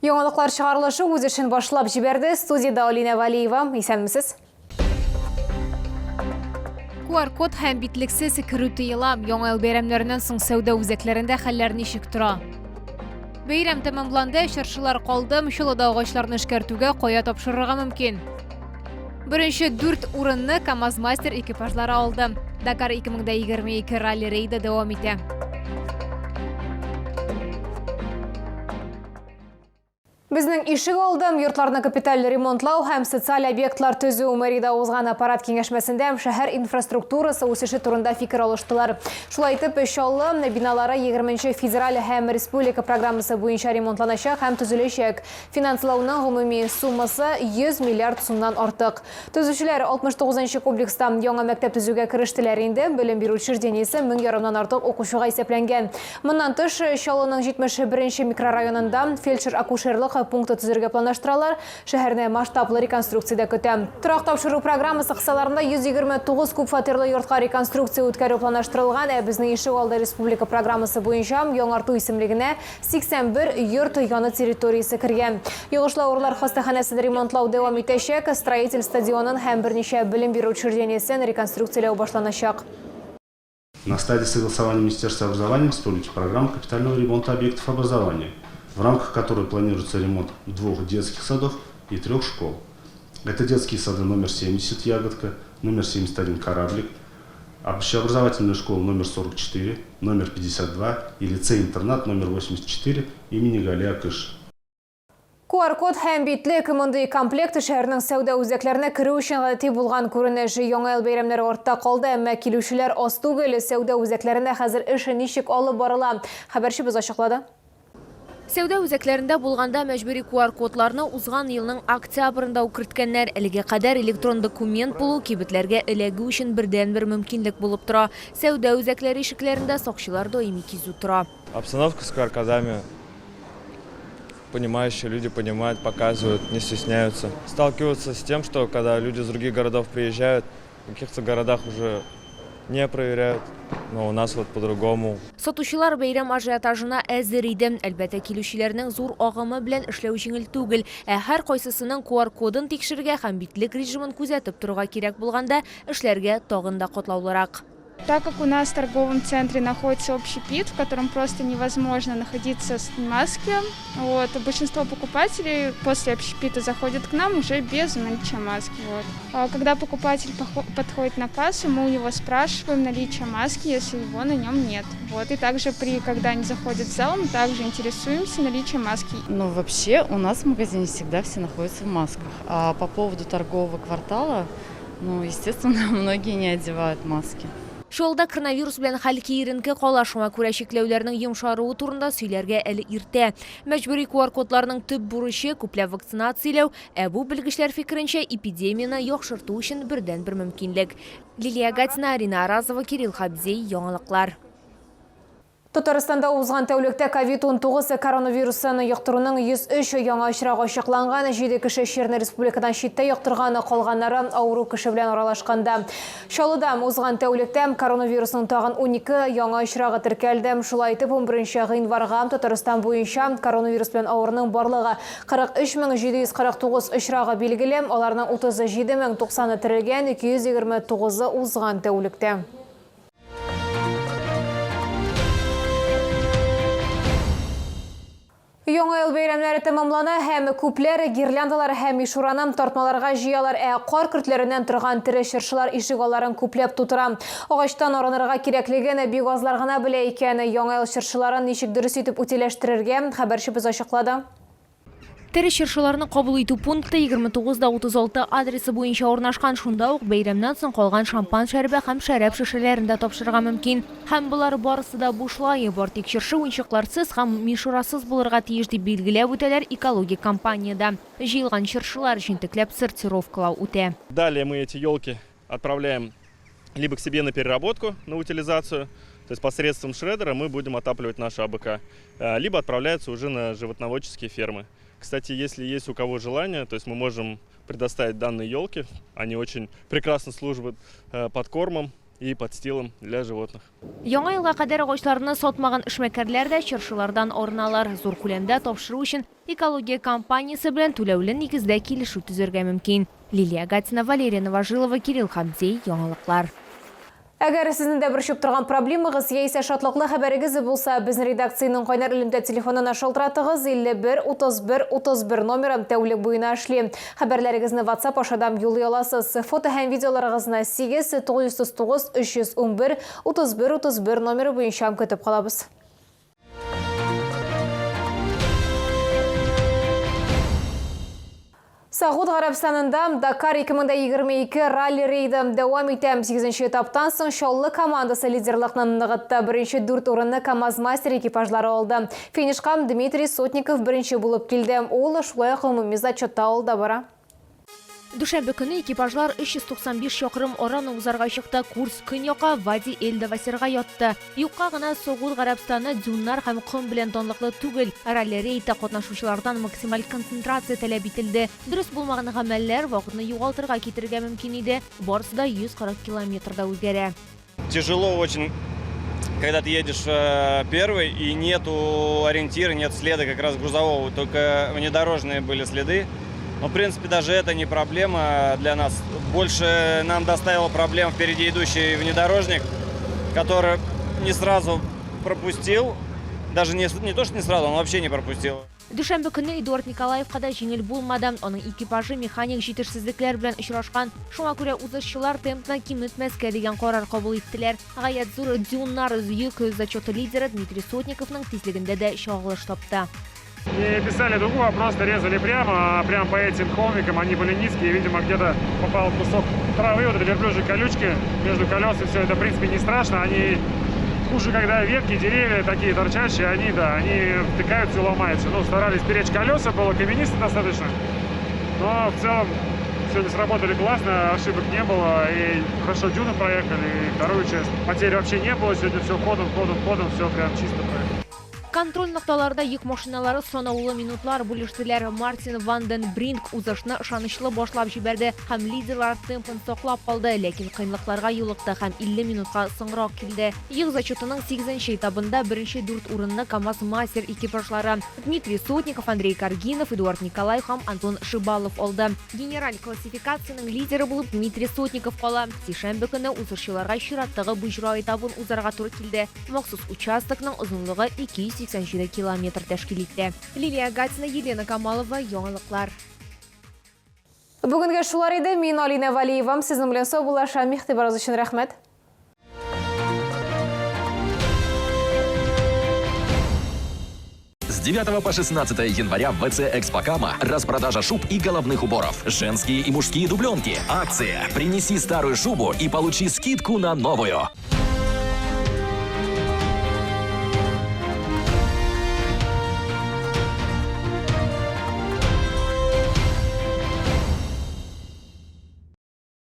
Яңалыклар чыгарылышы үз эшен башлап җибәрде. Студиядә Алинә Валиева. Исәнмесез. QR-код һәм битлексез керү тыела. Яңа ел бәйрәмнәреннән соң сәүдә үзәкләрендә хәлләр ничек тора? Бәйрәм тәмамланды, чыршылар калды. Чаллыда агачларны эшкәртүгә кая тапшырырга мөмкин? Беренче дүрт урынны КАМАЗ-мастер экипажлары алды. Дакар 2022 ралли-рейды дәвам итә. Безнең ишек алды йортларны капиталь ремонтлау һәм социаль объектлар төзү. Мэриядә узган аппарат киңәшмәсендә шәһәр инфраструктурасы үсеше турында фикер алыштылар. Шулай итеп, Чаллы биналары 20 федераль һәм республика программасы буенча ремонтланачак һәм төзеләчәк. Финанслауның гомуми суммасы 100 миллиард сумнан артык. Төзүчеләр 69 нчы комплекста яңа мәктәп төзүгә керештеләр инде. Белем бирү учреждениесе мең ярымнан артык укучыга исәпләнгән. Моннан тыш, Чаллының 71 нче микрорайонында фельдшер-акушерлык пункты төзергә планлаштыралар. Шәһәрне масштаблы реконструкция дә көтә. Торак тапшыру программасы кысаларында 129 күпфатирлы йортка реконструкция үткәрү планлаштырылган, ә Безнең ишегалды республика программасы буенча яңарту исемлегенә 81 йорт яны территориясе кергән. Йогышлы авырулар хастаханәсен ремонтлау дәвам итәчәк, Строитель стадионын һәм берничә белем бирү учреждениесен реконструкцияләү башланачак. На стадии согласования Министерства образования Республики программа капитального ремонта объектов образования, в рамках которой планируется ремонт двух детских садов и трех школ. Это детские сады номер 70 «Ягодка», номер 71 «Кораблик», общеобразовательная школа номер 44, номер 52 и лицей-интернат номер 84 имени Гали Акыш. QR-код һәм битлек мондый комплект шәһәрнең сәүдә үзәкләренә керү өчен гадәти булган күренеш. Яңа ел бәйрәмнәре артта калды, әмма килүчеләр аз түгел. Сәүдә үзәкләрендә хәзер эш ничек алып барыла? Хәбәрчебез ачыклады. Сәүдә үзәкләрендә булганда мәҗбүри QR-кодларны узган елның октябрендә үк керткәннәр. Әлегә кадәр электрон документ булу кибетләргә эләгү өчен бердәнбер мөмкинлек булып тора. Сәүдә үзәкләре ишекләрендә сакчылар даими кизү тора. Обстановка с QR-кодами понимающие, люди понимают, показывают, не стесняются. Сталкиваются с тем, что когда люди из других городов приезжают, в каких-то городах уже не проверяют, но у нас вот по-другому. Сатучылар бәйрәм ажиотажына әзер иде. Әлбәттә, килүчеләрнең зур агымы белән эшләү җиңел түгел. Ә һәркайсысының QR-кодын тикшерергә һәм битлек режимын күзәтеп торырга кирәк булганда, эшләргә тагын да катлаулырак. Так как у нас в торговом центре находится общепит, в котором просто невозможно находиться в маске, вот, большинство покупателей после общепита заходят к нам уже без наличия маски. Вот. А когда покупатель подходит на кассу, мы у него спрашиваем наличие маски, если его на нем нет. Вот. И также, когда они заходят в зал, мы также интересуемся наличием маски. Ну, вообще, у нас в магазине всегда все находятся в масках. А по поводу торгового квартала, ну, естественно, многие не одевают маски. Чаллыда коронавирус белән хәл киеренке кала, шуңа күрә чикләүләрнең йомшаруы турында сөйләргә әле иртә. Мәҗбүри QR-кодларның төп бурычы, күпләп вакцинацияләү, ә бу, белгечләр фикеренчә, эпидемияне яхшырту өчен бердәнбер мөмкинлек. Лилия Гатина, Арина Аразова, Кирилл Хабзей, Яңалыклар. Татарстанда узган тәүлектә ковид-19 коронавирусын йоктыруның 103 яңа очрагы ачыкланган. Җиде кеше чирне республикадан читтә йоктырган, калганнары авыру кеше белән аралашканда. Чаллыда узган тәүлектә коронавирусның тагын 12 яңа очрагы теркәлде. Шулай итеп, 11 гыйнварга Татарстан буенча коронавирус белән авыруның барлыгы 43 749 очрагы билгеле, аларның 37 090-ы терелгән, 229-ы узган тәүлектә. Яңа ел бәйрәмнәре тәмамлана һәм күпләр гирляндалар һәм мишураны тартмаларга җыялар, ә кар көртләреннән торган тере чыршылар ишек алларын күпләп тутыра. Агачтан арынырга кирәклеген бик азлар гына белә икән. Яңа ел чыршыларын ничек дөрес итеп утильләштерергә, хәбәрчебез ачыклады. Тере чыршыларны кабул итү пункты 29 да 36 адресы буенча урнашкан. Шунда ук бәйрәмнән соң калган шампан шәрабы һәм шәраб шешәләрен дә тапшырырга мөмкин. Һәм болар барысы да бушлай. Бар тик чыршы уенчыкларсыз һәм мишурасыз булырга тиеш, дип билгеләп үтәләр экологик компаниядә. Җыелган чыршылар җентекләп сортировкалау үтә. Далее мы эти елки отправляем либо к себе на переработку, на утилизацию, то есть посредством шредера мы будем отапливать наши АБК, либо отправляются уже на животноводческие фермы. Кстати, если есть у кого желание, то есть мы можем предоставить данные елки, они очень прекрасно служат подкормом. и подстилом для животных. Яңа елга кадәр агачларны сатмаган эшмәкәрләр дә чыршылардан арыналар. Зур күләмдә тапшыру өчен экология компаниясе белән түләүле нигездә килешү төзергә мөмкин. Лилия Гатина, Валерия Новожилова, Кирилл Хамзей, Яңалыклар. Әгәр сезне дә борчып торган проблемагыз яисә шатлыклы хәбәрегез булса, безнең редакциянең кайнар элемтә телефонына шалтыратыгыз, 51 31 31 номеры тәүлек буена эшли. Хәбәрләрегезне WhatsApp аша да юллый аласыз. Фото һәм видеоларыгызны 8 939 311 31 31 номеры буенча көтеп калабыз. Согуд Гарәбстанында Дакар 2022 ралли-рейды дәвам итә. 8 этаптан соң Чаллы командасы лидерлыкны ныгытты. Беренче дүрт урынны КАМАЗ-мастер экипажлары алды. Финишка Дмитрий Сотников беренче булып килде. Ул шулай ук гомуми зачетта алда бара. Дүшәмбе көне экипажлар 395 чакрым араны узарга чыкты. Курс көньякка Вади-эль-Давасирга ятты. Юкка гына Согуд Гарәбстаны дюннар һәм ком белән данлыклы түгел. Ралли-рейдта катнашучылардан максималь концентрация таләп ителде. Дөрес булмаган гамәлләр вакытны югалтырга китерергә мөмкин иде. Барысы да 140 километрда үзгәрә. Тяжело очень, когда ты едешь первый и нету ориентира, нет следа как раз грузового, только внедорожные были следы. Но, в принципе, даже это не проблема для нас. Больше нам доставило проблем впереди идущий внедорожник, который не сразу пропустил. Даже не то, что не сразу, он вообще не пропустил. Дүшәмбе көнне Эдуард Николаевка да җиңел булмады. Аның экипажы механик җитешсезлекләр белән очрашкан. Шуңа күрә узышчылар темпны киметмәскә дигән карар кабул иттеләр. Гаять зур дюннар йөк зачеты лидеры Дмитрий Сотниковның тизлегендә дә чагылыш тапты. Не писали дугу, а просто резали прямо, а прямо по этим холмикам они были низкие, видимо, где-то попал кусок травы, вот эти верблюжьи колючки между колес, и все это, в принципе, не страшно, они хуже, когда ветки, деревья такие торчащие, они, да, они втыкаются и ломаются. Старались беречь колеса, было каменисто достаточно, но в целом сегодня сработали классно, ошибок не было, и хорошо дюну проехали, и вторую часть. Потерь вообще не было, сегодня все ходом, ходом, ходом, все прям чисто проехали. Контроль нокталарында йөк машиналары санаулы минутлар бүлештеләр. Мартин Ванден Бринк узышны ышанычлы башлап җибәрде һәм лидерлар темпын саклап калды, ләкин кыенлыкларга юлыкты һәм 50 минутка соңрак килде. Йөк зачетының 8 этабында беренче дүрт урынны КАМАЗ-мастер экипажлары Дмитрий Сотников, Андрей Каргинов, Эдуард Николаев һәм Антон Шибалов алды. Генераль классификациянең лидеры булып Дмитрий Сотников кала. Сишәмбе көне узышчыларга чираттагы боҗра этабын узарга туры килде. Махсус участокның озынлыгы 287 километр тәшкил итте. Лилия Гатина, Елена Камалова, Яңалыклар. Бүгенгә шулар иде. Мин Алина Валиева. Сезнең белән саубуллашам. Игътибарыгыз өчен рәхмәт. С 9 по 16 января в ВЦ Экспокама распродажа шуб и головных уборов. Женские и мужские дубленки. Акция «Принеси старую шубу и получи скидку на новую».